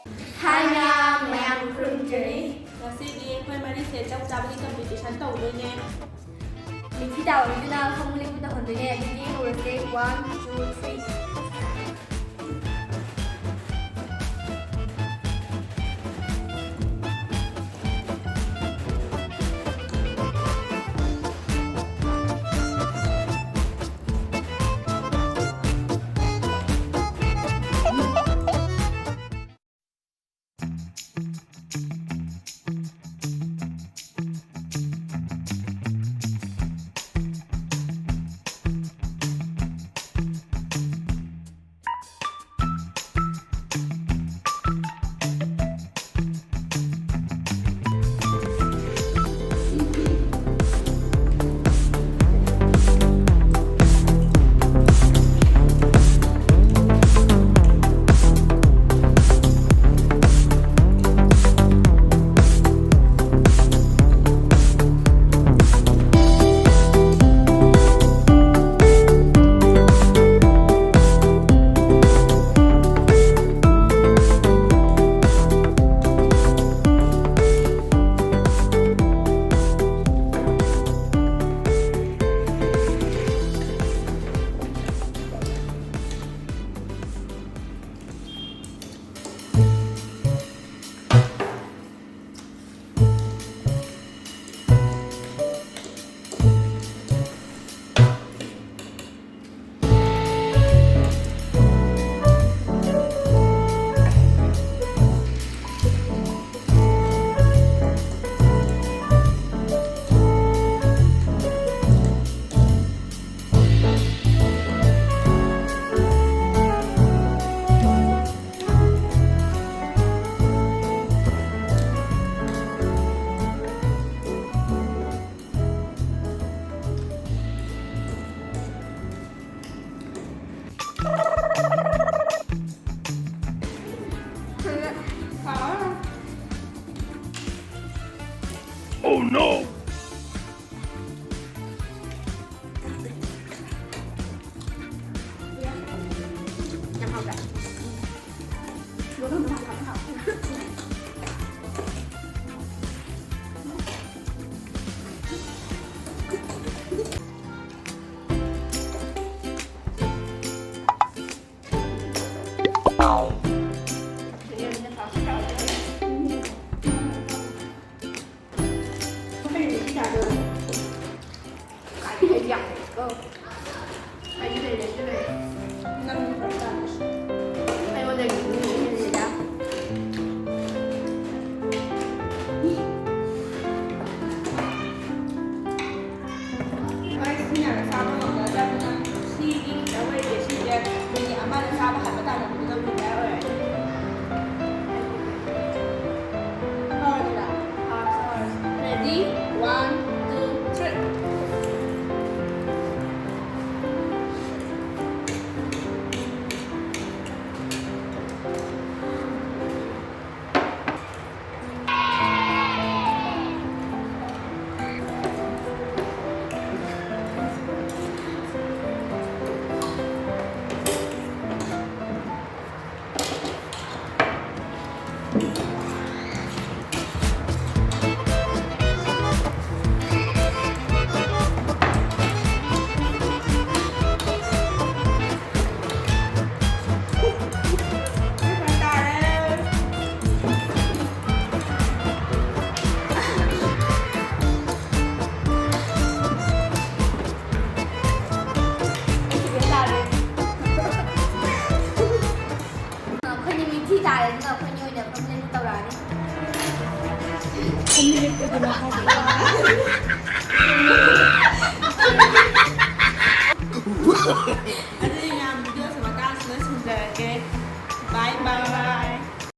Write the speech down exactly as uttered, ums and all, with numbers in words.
Hi ꯃꯌꯥꯝ, ꯃꯌꯥꯝ ꯈꯨꯔꯨꯝꯖꯔꯤ꯫ ꯉꯁꯤꯗꯤ ꯑꯩꯈꯣꯏ ꯃꯔꯤꯁꯦ ꯆꯧ ꯆꯥꯕꯒꯤ competition ꯇꯧꯗꯣꯏꯅꯦ꯫ ꯃꯤꯊꯤ ꯇꯥꯕ ꯃꯤꯗꯨꯅ ꯐꯃꯨꯡ ꯂꯦꯞꯄꯨ ꯇꯧꯍꯟꯗꯣꯏꯅꯦ꯫ ꯑꯗꯨꯗꯤ ꯍꯧꯔꯁꯦ꯫ One, two, three. Oh no! ꯌꯥꯝ ꯍꯥꯎꯕ꯭ꯔꯥ? ꯃꯤꯅꯒ ꯆꯥꯕ ꯉꯝꯅꯗꯕꯅꯤꯅ ꯁꯤꯒꯤ ꯈꯤꯇꯪ ꯑꯣꯏꯔꯗꯤ ꯁꯤꯁꯦ ꯃꯤꯅꯤꯠ ꯑꯃꯗ ꯆꯥꯕ ꯍꯥꯏꯕ ꯇꯥꯟꯅꯕꯗꯨꯗ winner ꯑꯣꯏꯔꯅꯤ꯫ ꯍꯧꯔꯁꯤꯔꯥ? Ready? One, two, three. ꯑꯩꯈꯣꯏꯅꯤ ꯃꯤꯊꯤ ꯇꯥꯔꯦ, ꯑꯗꯨꯅ ꯑꯩꯈꯣꯏꯅꯤ ꯑꯣꯏꯅ ꯐꯝꯂꯦꯟ ꯇꯧꯔꯛꯑꯅꯤ꯫